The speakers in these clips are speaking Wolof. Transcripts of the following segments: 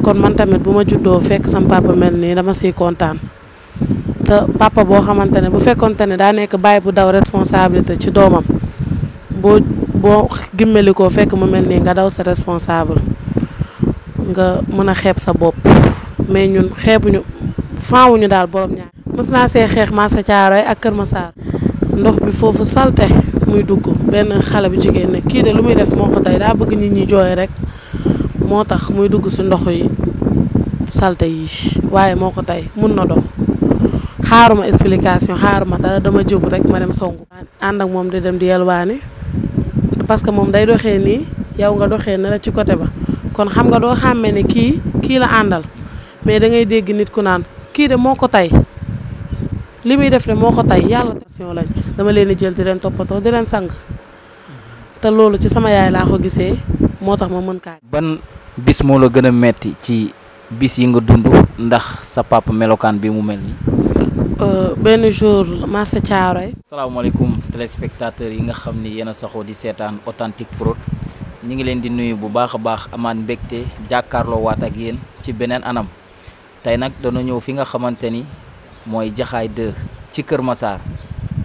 kon man tamit bu ma juddoo fekk sama papa mel nii dama siy kontaan te papa boo xamante ne bu fekkonte ne daa nekk bàyyi bu daw responsabilité ci doomam boo gimmeli koo fekk mu mel nii nga daw sa responsable nga mën a xeeb sa bopp mais ñun xeebuñu faawuñu daal borom ñaar. mës naa see xeex Massa Thiaroye ak Kër Massar ndox bi foofu salte muy dugg benn xale bu jigéen ne kii de lu muy def moo ko tey daa bëgg nit ñi jooy rek moo tax muy dugg si ndox yi salte yi waaye moo ko tey mun na dox xaaruma explication xaaruma dara dama jub rek ma dem songu. ànd ak moom di dem di yelwaani parce que moom day doxee nii yow nga doxee ne la ci côté ba kon xam nga doo xàmmee ne kii la àndal mais da ngay dégg nit ku naan kii de moo ko tey li muy def de moo ko tey yàlla question lañ dama leen di jël di leen toppatoo di leen sang te loolu ci sama yaay laa ko gisee moo tax ma mën kaa. ban bis moo la gën a metti ci bis yi nga dund ndax sa papa melokaan bi mu mel nii. benn jour Massa Thiaroye. salaamaaleykum téléspectateurs yi nga xam ni yéen a saxoo di seetaan Authentique Prod ñu ngi leen di nuyu bu baax a baax amaan mbégte jàkkaarloo waat ak yéen ci beneen anam tey nag dana ñëw fi nga xamante ni mooy Jaxaay 2 ci Kër Massar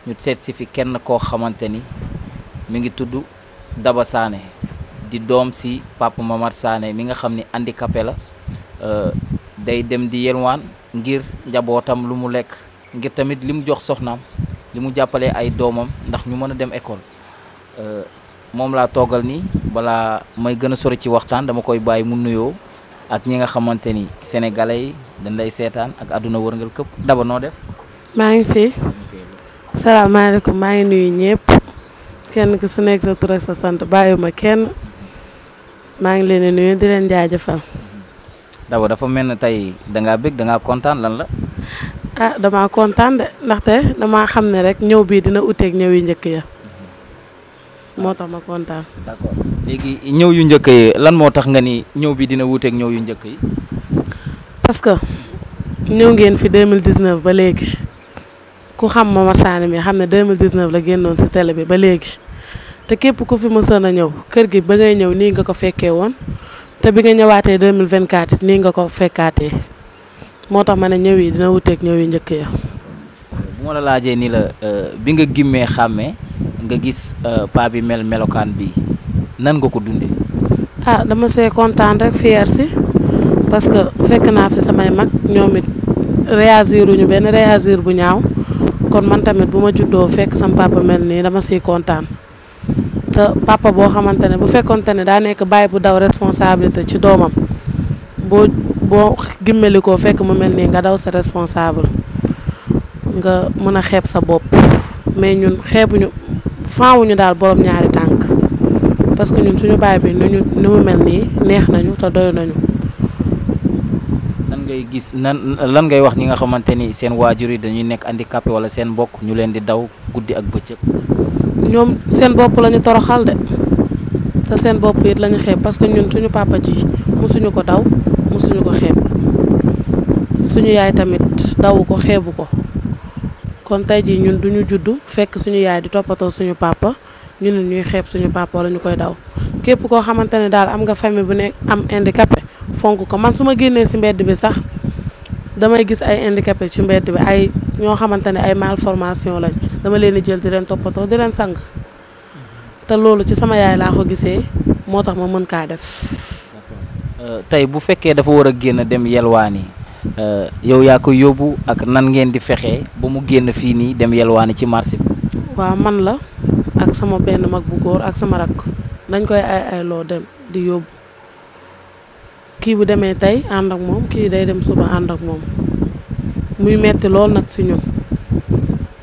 ñu seet si fi kenn koo xamante ni mi ngi tudd Daba Sané di doom si Papa Mamar Sané mi nga xam ni handicapé la day dem di yelwaan ngir njabootam lu mu lekk ngir tamit li mu jox soxnaam li mu jàppalee ay doomam ndax ñu mën a dem école moom laa toogal nii balaa may gën a sori ci waxtaan dama koy bàyyi mu nuyoo ak ñi nga xamante ni sénégalais yi dañ lay seetaan ak àdduna wërngal këpp. Daba noo def. maa ngi fi salaamaaleykum maa ngi nuyu ñëpp kenn ku su nekk sa tur ak sa sant bàyyiwuma kenn maa ngi leen di nuyu di leen jaajëfal. Daba dafa mel ne tey dangaa bëgg dangaa kontaan lan la. damaa kontaan de ndaxte damaa xam ne rek ñëw bii dina uteeg ñëw yu njëkk ya moo tax ma kontaan. d'accord léegi ñëw yu njëkk yi lan moo tax nga ni ñëw bi dina wuuteeg ñëw yu njëkk yi. parce que ñëw ngeen fi 2019 ba léegi ku xam Mamar Sané mi xam ne 2019 la génnoon ci télé bi ba léegi te képp ku fi mësoon a ñëw kër gi ba ngay ñëw nii nga ko fekkee woon te bi nga ñëwaatee 2024 it nii nga ko fekkaatee moo tax ma ne ñëw yi dina wuteeg ñëw yu njëkk ya. bu ma la laajee ni la bi nga gimmee xàmmee nga gis paa bi melokaan bi nan nga ko dundee. dama see kontaan rek fier si parce que fekk naa fi samay mag ñoom it réagiruñu benn réagir bu ñaaw kon man tamit bu ma juddoo fekk sama papa mel nii dama siy kontaan te papa boo xamante ne bu fekkonte ne daa nekk bàyyi bu daw responsabilité ci doomam boo gimmeli koo fekk mu mel nii nga daw sa responsable nga mën a xeeb sa bopp mais ñun xeebuñu faawuñu daal borom ñaari tànk parce que ñun suñu baay bi ni mu mel nii neex nañu te doy nañu. lan ngay wax ñi nga xamante ni seen waajur yi dañuy nekk handicapé wala seen mbokk ñu leen di daw guddi ak bëccëg. ñoom seen bopp lañu toroxal de te seen bopp it lañu xeeb parce que ñun suñu papa ji musuñu ko daw musuñu ko xeeb suñu yaay tamit dawu ko xeebu ko kon tey jii ñun duñu juddu fekk suñu yaay di toppatoo suñu papa ñu ne ñuy xeeb suñu papa wala ñu koy daw képp koo xamante ne daal am nga famille bu nekk am handicapé fonk ko man su ma génnee ci mbedd bi sax damay gis ay handicapé ci mbedd bi ay ñoo xamante ne ay malformation lañ dama leen di jël di leen toppatoo di leen sang te loolu ci sama yaay laa ko gisee moo tax ma mën kaa def. tey bu fekkee dafa war a génn dem yelwaani yow yaa ko yóbbu ak nan ngeen di fexee ba mu génn fii nii dem yelwaani ci marché bi. waaw man la ak sama benn mag bu góor ak sama rakk dañ koy ay loo dem di yóbbu kii bu demee tey ànd ak moom kii day dem suba ànd ak moom muy metti lool nag ci ñun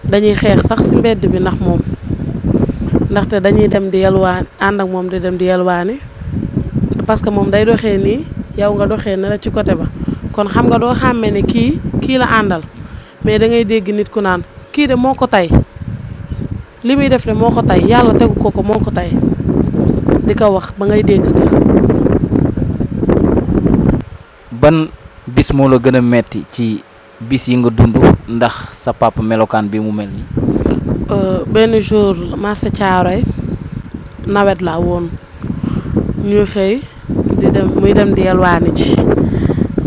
dañuy xeex sax ci mbedd bi ndax moom ndaxte dañuy dem di yelwaani ànd ak moom di dem di yelwaani parce que moom day doxee nii yow nga doxee ne la ci côté ba kon xam nga doo xàmmee ne kii la àndal mais da ngay dégg nit ku naan kii de moo ko tey li muy def de moo ko tey yàlla tegu ko moo ko tey di ko wax ba ngay dégg ka. ban bis moo la gën a metti ci bis yi nga dund ndax sa papa melokaan bi mu mel nii. benn jour Massa Thiaroye nawet la woon ñuy xëy muy dem di yelwaani ji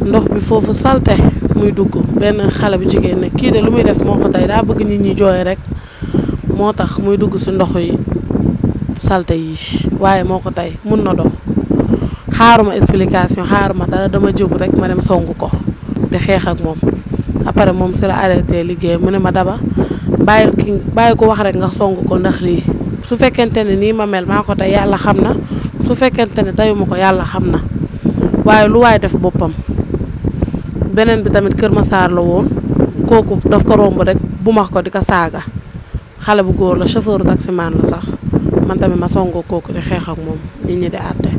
ndox bi foofu salte muy dugg benn xale bu jigéen ne kii de lu muy def moo ko tey daa bëgg nit ñi jooy rek moo tax muy dugg ci ndox yi salte yi waaye moo ko tey mun na dox xaaruma explication xaaruma dara dama jub rek ma dem songu ko di xeex ak moom après moom si la arrêté liggéey mu ne ma Daba bàyyi ko wax rek nga songu ko ndax lii su fekkente ne nii ma mel maa ko tey yàlla xam na su fekkente ne teyuma ko yàlla xam na waaye lu waay def boppam. beneen bi tamit Kër Massar la woon kooku daf ko romb rek bu max ko di ko saaga xale bu góor la chauffeur taximan la sax man tamit ma songo kooku di xeex ak moom nit ñi di àtte.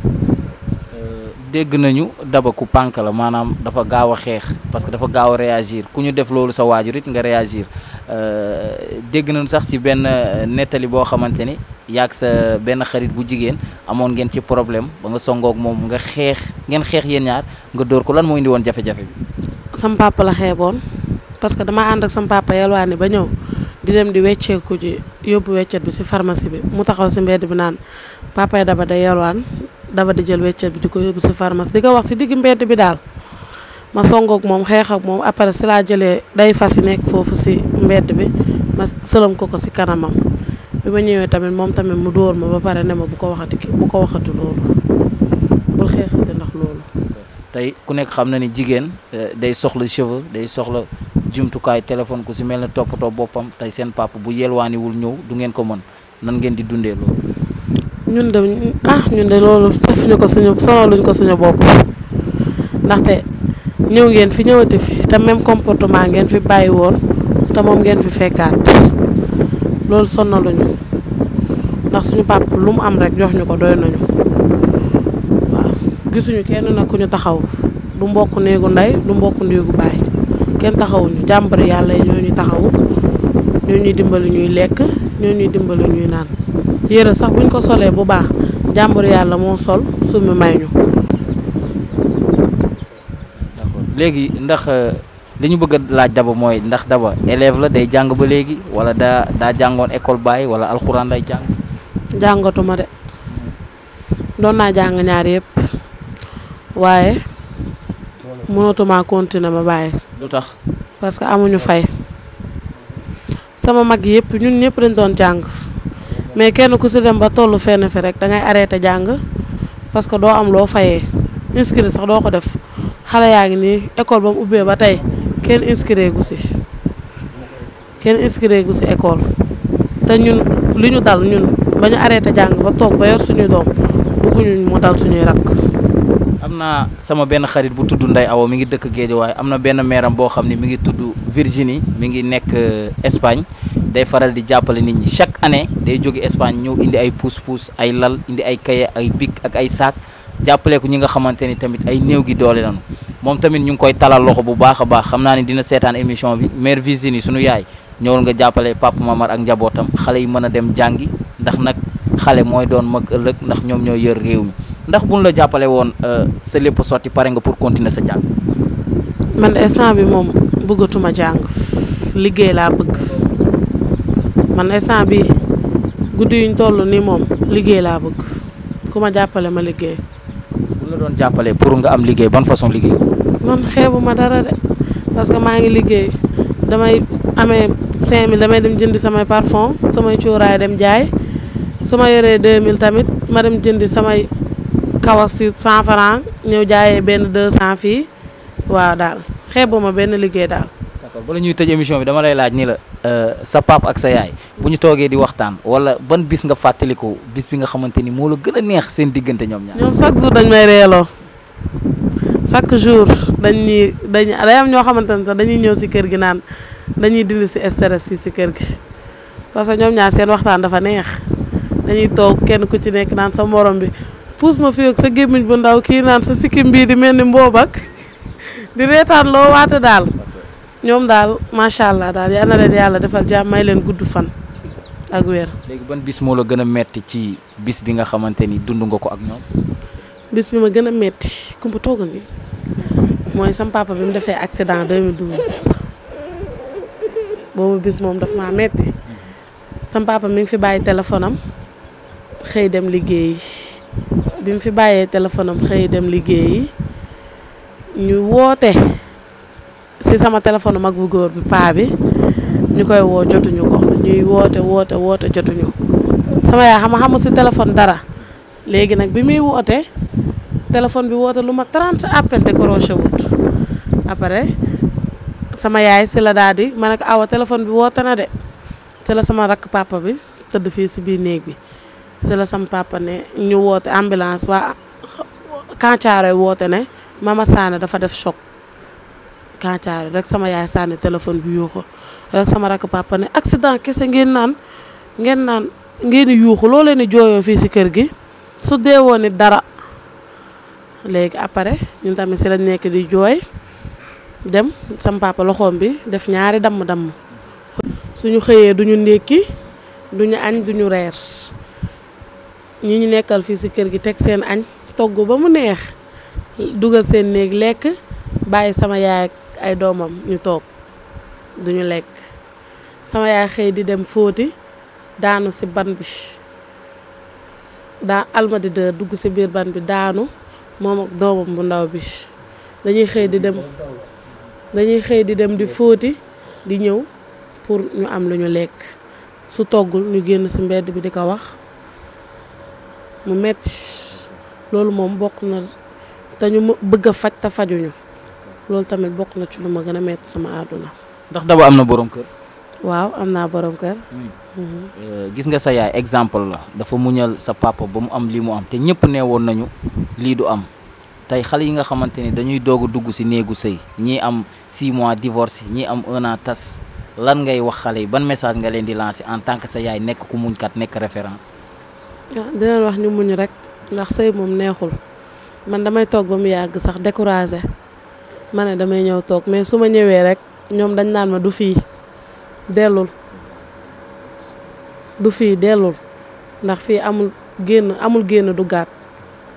dégg nañu Daba ku pànk la maanaam dafa gaaw a xeex parce que dafa gaaw a réagir ku ñu def loolu sa waajur it nga réagir dégg nañu sax ci benn nettali boo xamante ni yaag sa benn xarit bu jigéen amoon ngeen ci problème ba nga songoog moom nga xeex ngeen xeex yéen ñaar nga dóor ko lan moo indi woon jafe-jafe bi. sam papa la xeeboon parce que dama ànd ak sam papa yelwaani ba ñëw di dem di wecceeku ji yóbbu weccet bi ci pharmacie bi mu taxaw ci mbedd bi naan papay Daba day yelwaan Daba di jël weccet bi di ko yóbbu ci pharmacie di ko wax ci digg mbedd bi daal ma songoog moom xeex ak moom après ci laa jëlee day fas yi nekk foofu ci mbedd bi ma sëlam ko ci kanamam bi ma ñëwee tamit moom tamit mu dóor ma ba pare ne ma bu ko waxati loolu bul xeexati ndax loolu. tey ku nekk xam na ni jigéen day soxla cheveux day soxla jumtukaay téléphone ku ci mel ne toppatoo boppam tey seen papa bu yelwaaniwul ñëw du ngeen ko mën nan ngeen di dundee loolu. ñun de loolu defuñu ko sonaluñ ko suñu bopp ndaxte ñëw ngeen fi ñëwati fi te même comportement ngeen fi bàyyi woon te moom ngeen fi fekkaat loolu sonaluñu ndax suñu papa lu mu am rek jox ñu ko doy nañu waaw gisuñu kenn nag ku ñu taxaw du mbokk néegu ndey du mbokk néegu baay kenn taxawuñu jàmbari yàlla yi ñoo ñu taxawu ñoo ñuy dimbali ñuy lekk ñoo ñuy dimbali ñuy naan yére sax buñ ko solee bu baax jàmbari yàlla moo sol summi may ñu. d'accord léegi ndax li ñu bëgg a laaj Daba mooy ndax Daba élève la day jàng ba léegi wala daa jàngoon école baay wala alxuraan day jàng. jàngatuma de doon naa jàng ñaar yëpp waaye mënatuma continuer ma bàyyi. lu tax. parce que amuñu fay sama mag yëpp ñun ñëpp dañ doon jàng mais kenn ku ci dem ba tollu fenn fi rek dangay arrêté jàng parce que doo am loo fayee inscrire sax doo ko def xale yaa ngi nii école ba mu ubbee ba tey kenn inscrire gu ci école te ñun li ñu dal ñun ba ñu arrêté jàng ba toog ba yor suñuy doom bëgguñu mu dal suñuy rakk. am na sama benn xarit bu tudd Ndeye Awa mi ngi dëkk Guédiawaye am na benn meeram boo xam ne mi ngi tudd Virginie mi ngi nekk Espagne day faral di jàppale nit ñi chaque année day jóge Espagne ñëw indi ay pousse-pousse ay lal indi ay kaye ay bic ak ay sac jàppale ko ñi nga xamante ni tamit ay néew gi doole lañu moom tamit ñu ngi koy talal loxo bu baax a baax xam naa ni dina seetaan émission bi mère Virginie sunu yaay ñëwul nga jàppale Papa Mamar ak njabootam xale yi mën a dem jàngi ndax nag xale mooy doon mag ëllëg ndax ñoom ñoo yor réew mi ndax buñ la jàppale woon sa lépp sotti pare nga pour continuer sa jàng. man instant bi moom bëggatuma jàng liggéey laa bëgg man instant bi guddi yuñ toll nii moom liggéey laa bëgg ku ma jàppale ma liggéey. bu la doon jàppale pour nga am liggéey ban façon liggéey. man xeebu ma dara de parce que maa ngi liggéey damay amee 5000 damay dem jëndi samay parfum samay cuuraay dem jaay su ma yoree 2000 tamit ma dem jëndi samay kawas ci 100 francs ñëw jaayee benn 200 fii waaw daal xeebu ma benn liggéey daal. d'accord bala ñuy tëj émission bi dama lay laaj ni la sa pap ak sa yaay bu ñu toogee di waxtaan wala ban bis nga fàttaliku bis bi nga xamante ni moo la gën a neex seen diggante ñoom ñaar. ñoom chaque jour dañ may reeloo chaque jour day am ñoo xamante ne sax dañuy ñëw ci kër gi naan dañuy dindi ci stress ci kër gi parce que ñoom ñaar seen waxtaan dafa neex dañuy toog kenn ku ci nekk naan sa morom bi puus ma fi ak sa gémmiñ bu ndaw kii naan sa sikkim bii di mel ni mboobak di reetaan loo waate daal ñoom daal macha allah daal yal na leen yàlla defal jàmm may leen gudd fan ak wér. léegi ban bis moo la gën a metti ci bis bi nga xamante ni dund nga ko ak ñoom. bis bi ma gën a metti kumpa toogal ni mooy sam papa bi mu defee accident 2012 boobu bis moom daf maa metti sam papa mi ngi fi bàyyi téléphone am xëy dem liggéeyi bi mu fi bàyyee téléphone am xëy dem liggéeyi ñu woote si sama téléphone mag bu góor bi paa bi ñu koy woo jotuñu ko ñuy woote jotuñu sama yaay xamu si téléphone dara léegi nag bi muy woote téléphone bi woote lu ma 30 appel décroché wut après sama yaay si la daal di ma ne ko awa téléphone bi woote na de ci la sama rakk papa bi tëdd fii si biir néeg bi ci la sama papa ne ñu woote ambulance waa Kancaare woote ne Mama Sané dafa def choc Kancaare rek sama yaay sànni téléphone bi yuuxu rek sama rakk papa ne accident kese ngeen yuuxu loo leen di jooyoo fii si kër gi su deewoo ni dara léegi après ñun tamit si lañ nekk di jooy dem sama papa loxoom bi def ñaari damm-damm suñu xëyee duñu ndékki duñu añ duñu reer ñi ñu nekkal fii si kër gi teg seen añ togg ba mu neex dugal seen néeg lekk bàyyi sama yaay ak ay doomam ñu toog duñu lekk sama yaay xëy di dem fóoti daanu si ban bi almadi de dugg si biir ban bi daanu moom ak doomam bu ndaw bi dañuy xëy di dem di fóoti di ñëw pour ñu am lu ñu lekk su toggul ñu génn si mbedd bi di ko wax mu metti loolu moom bokk na te ñu bëgg a faj te fajuñu loolu tamit bokk na ci lu ma gën a metti sama àdduna. ndax Daba am na borom kër. waaw am naa borom kër. gis nga sa yaay exemple la dafa muñal sa papa ba mu am lii mu am te ñëpp nee woon nañu lii du am tey xale yi nga xamante ni dañuy doog a dugg si néegu sëy ñii am 6 mois divorce ñii am 1 an tas lan ngay wax xale yi ban message nga leen di lancer en tant que sa yaay nekk ku muñkat nekk référence. waaw dinañ wax ñu muñ rek ndax sëy moom neexul man damay toog ba mu yàgg sax découragé ma ne damay ñëw toog mais su ma ñëwee rek ñoom dañ naan ma du fii dellul ndax fii amul génn du gaat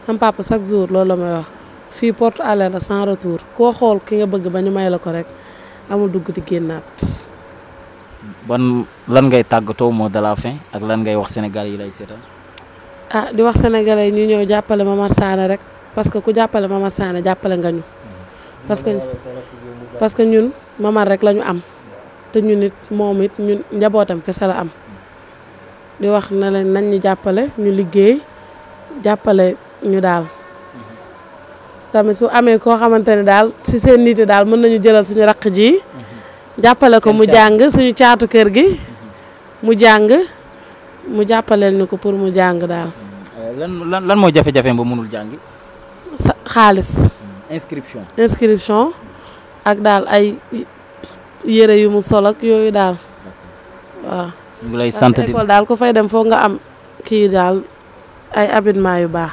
am papa chaque jour loolu la may wax fii porte aller la sans retour koo xool ki nga bëgg ba ñu may la ko rek amul dugg di génnaat. ban lan ngay tàggatoo mot de la fin ak lan ngay wax Sénégal yi lay seetaan. di wax sénégalais ñu ñëw jàppale Mama Sané rek parce que ku jàppale Mama Sané jàppale nga ñu parce que ñun Mama rek la ñu am te ñun it moom it ñun njabootam kese la am di wax na leen nañ ñu jàppale ñu liggéey jàppale ñu daal tamit su amee koo xamante ne daal si seen nit daal mën nañu jëlal suñu raq ji jàppale ko mu jàng suñu caatu kër gi mu jàng mu jàppaleel ñu ko pour mu jàng daal. lan mooy jafe-jafe ba mënul jàngi. xaalis. inscription ak daal ay yére yu mu sol ak yooyu daal waaw. ñu ngi lay sant di école daal ku fay dem foog nga am kii daal ay habillement yu baax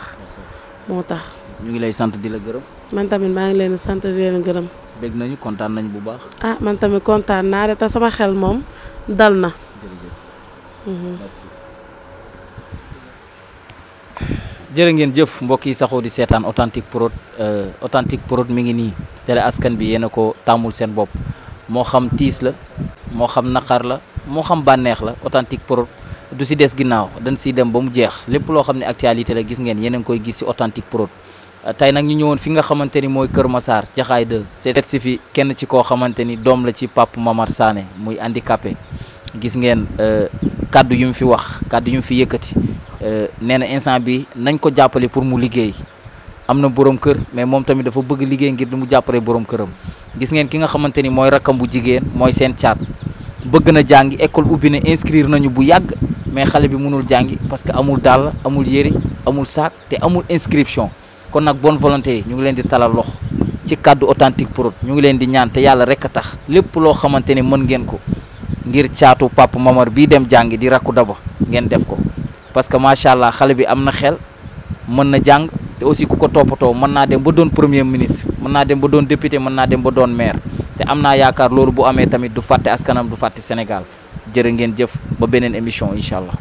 moo tax. ñu ngi lay sant di la gërëm. man tamit maa ngi leen di sant di leen gërëm. dégg nañu kontaan nañu bu baax. man tamit kontaan naa de te sama xel moom dal na. jërëjëf. merci. jërë ngeen jëf mbokk yi saxoo di seetaan Authentique Prod mi ngi nii télé askan bi yéen a ko tàmmul seen bopp moo xam tiis la moo xam naqar la moo xam bànneex la Authentique Prod du si des ginnaaw dañ siy dem ba mu jeex lépp loo xam ne actualité la gis ngeen yéen a ngi koy gis si Authentique Prod tey nag ñu ñëwoon fi nga xamante ni mooy Kër Massar Jaxaay 2 seet si fi kenn ci koo xamante ni doom la ci Pape Mama Sané muy handicapé gis ngeen kaddu yu mu fi wax kaddu yu mu fi yëkkati nee na instant bi nañ ko jàppale pour mu liggéey am na borom kër mais moom tamit dafa bëgg liggéey ngir du mu jàppale borom këram gis ngeen ki nga xamante ni mooy rakkam bu jigéen mooy seen caat bëgg na jàngi école ubbi na inscrire nañu bu yàgg mais xale bi mënul jàngi parce que amul dàll amul yére amul saak te amul inscription kon nag bonne volonté ñu ngi leen di talal lox ci kaddu Authentique Prod ñu ngi leen di ñaan te yàlla rek a tax lépp loo xamante ni mën ngeen ko ngir caatu Papa Mamar bii dem jàngi di rakku Daba ngeen def ko parce que macha allah xale bi am na xel mën na jàng te aussi ku ko toppatoo mën naa dem ba doon premier ministre mën naa dem ba doon député mën naa dem ba doon maire te am naa yaakaar loolu bu amee tamit du fàtte askanam du fàtte Sénégal jërë ngeen jëf ba beneen émission incha allah.